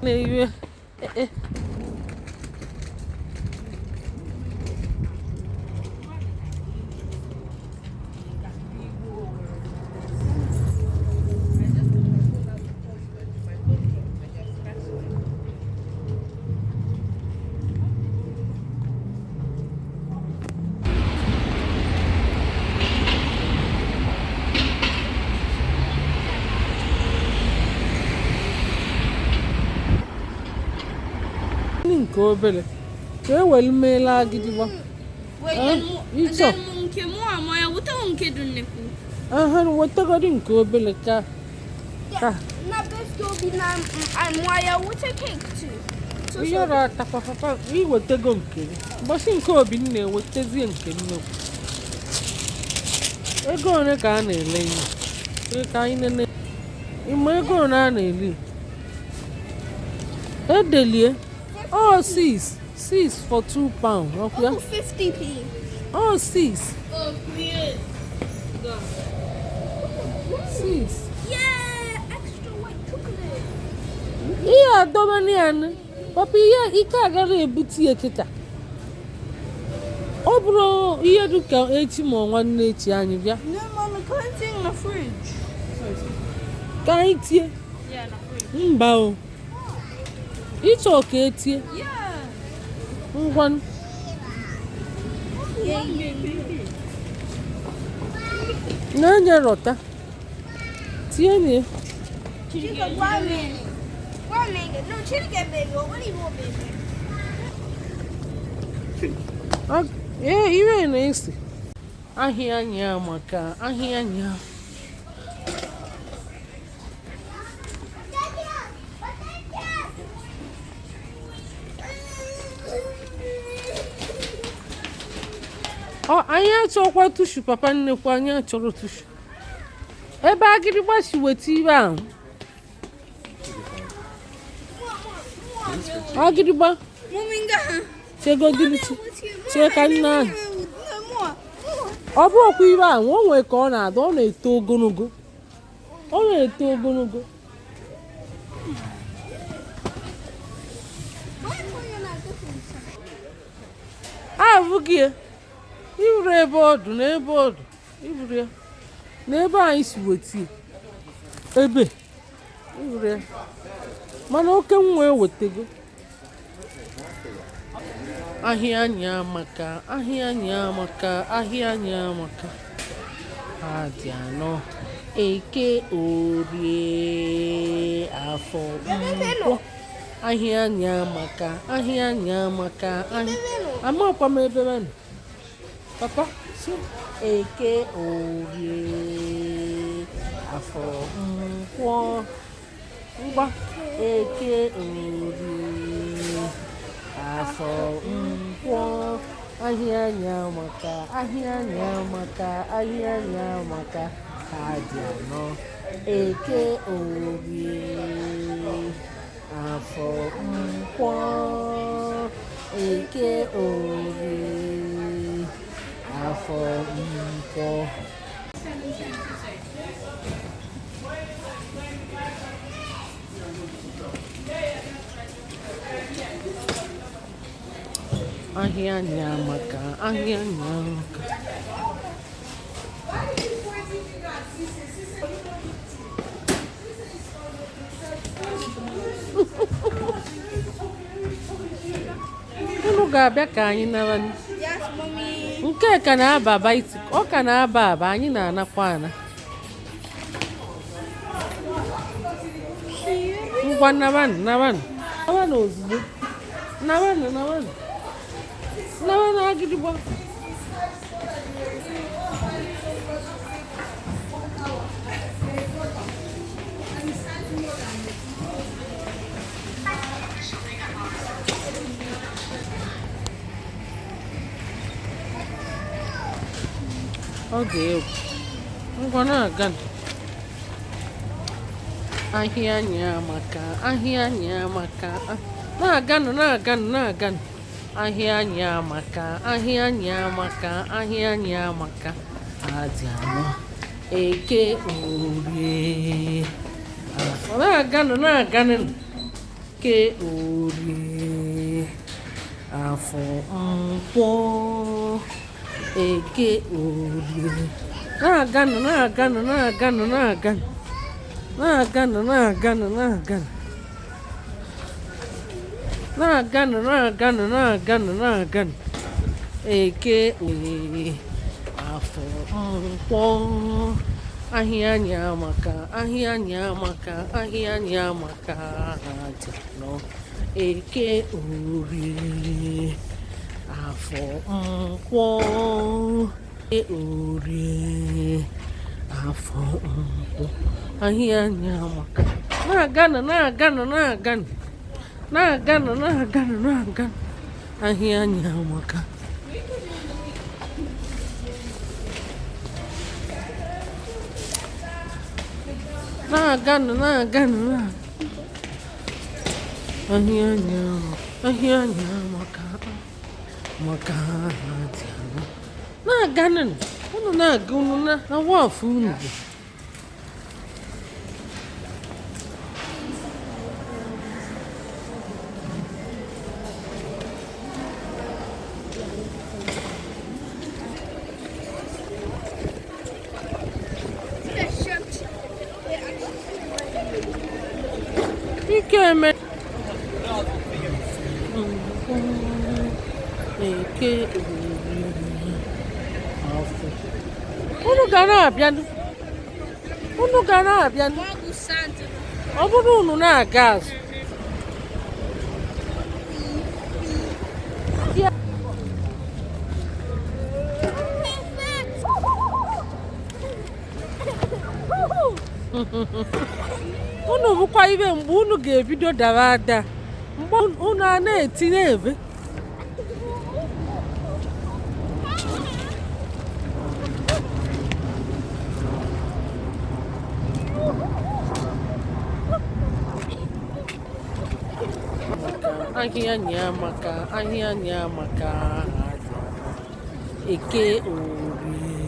Na-ewe e. Nke obere ka e were meela agịdịgba. Ịchọ aha wetagodi nke obere ka ka ihe atakwa papa iwetego nke gị ụbọchị nke Obinna ewetazie nke nnukwu. Ego ole ka a na-ele ihe ka anyị nene ịma ego ole a na-ele edelie ọ 6 6 for 2 pound ọkwa ya? 50p. Ọ 6 6. Yeah, extra white chocolate. Ihe adọba ya nụ papa, ihe ike agaghị ebute ya kịta. Ọ bụrụ ihe dịka echi ma nwanne echi anyị bịa. No, Mom, I can't see in the fridge. Ka anyị tie. Mba o, ịchọ ka etie. Yeah. Ngwanụ. Yeah. Na-enye rọta tie na ya. Chika, one minute. One minute. No, Chika, baby. What do you want, baby? Ee, ire na-esi ahịa anyị amaka, ahịa anyị. Ọ anyị achọkwa tissue, papa nnekwu, anyị achọrọ tissue. Ebe agịrịgba si weta ibe ahụ agịrịgba. Chegodiri, chee ka nne ahụ ọ bụ okwu ibe ahụ o nwee ka ọ na-ada. Ọ na-eto ogologo, ọ na-eto ogologo. Abụghị ya iburu ebe ọdụ na ebe ọdụ iburu ya na ebe anyị si weta ya ebe iburu ya, mana oke nwa ewetego. Ahịa anyị amaka, ahịa anyị amaka, ahịa anyị amaka. Ha dị anọ: Eke, Orie, Afọ, Nkwọ. Ahịa anyị amaka, ahịa anyị amaka. Ahịa amakwa m ebe nọ papa si Eke, Orie, Afọ, Nkwọ. Ngwa, Eke, Orie, Afọ, Nkwọ. Ahịa anyị amaka, ahịa anyị amaka, ahịa anyị amaka. Ha dị anọ: Eke, Orie, Afọ, Nkwọ. Eke, Orie, Afọ, Nkwọ. Ahịa anyị amaka, ahịa anyị amaka. Unu ga-abịa ka anyị nara. Yes, Mommy. Nke ka na-aba aba iti, ọ ka na-aba aba. Anyị na-anakwa ana. Ngwa, nabanụ, nabanụ, nabanụ ozugbo, nabanụ, nabanụ, nabanụ agịdịgba. Ọ ga-egwu. Ngwa, na-aga. Ahịa anyị amaka, ahịa anyị amaka. Na-aganụ, na-aganụ, na-aganụ. Ahịa anyị amaka, ahịa anyị amaka, ahịa anyị amaka. Adị anọ: Eke, Orie, Afọ. Na-aganụ, na-aganụ. Eke, Orie, Afọ, Nkwọ. Eke, Orie. Na-aganụ, na-aganụ, na-aganụ, na-aganụ, na-aganụ, na-aganụ, na-aganụ, na-aganụ, na-aganụ, na-aganụ, na-aganụ. Eke, Orie, Afọ, Nkwọ. Ahịa anyị amaka, ahịa anyị amaka, ahịa anyị amaka. Ha dị nọ. Eke, Orie, Afọ, Nkwọ. Orie, Afọ, Nkwọ. Ahịa anyị amaka. Na-aganụ, na-aganụ, na-aganụ, na-aganụ, na-aganụ, na-aganụ. Ahịa anyị amaka. Na-aganụ, na-aganụ, na ahịa anyị amaka, ahịa anyị amaka, maka ha dị anọ. Na-aganụ, unu na-aga, unu na wọfụ unu bụ. Ike eme. Eke, Orie, Afọ. Unu ga na-abịanụ, unu ga na-abịanụ. Ọ bụrụ unu na-aga azụ. Unu bụkwa ibe mgbe unu ga-ebido dara ada, mgbe unu a na-etinye ebe. Ahịa anyị amaka, ahịa anyị amaka. Ha dị. Eke, Orie.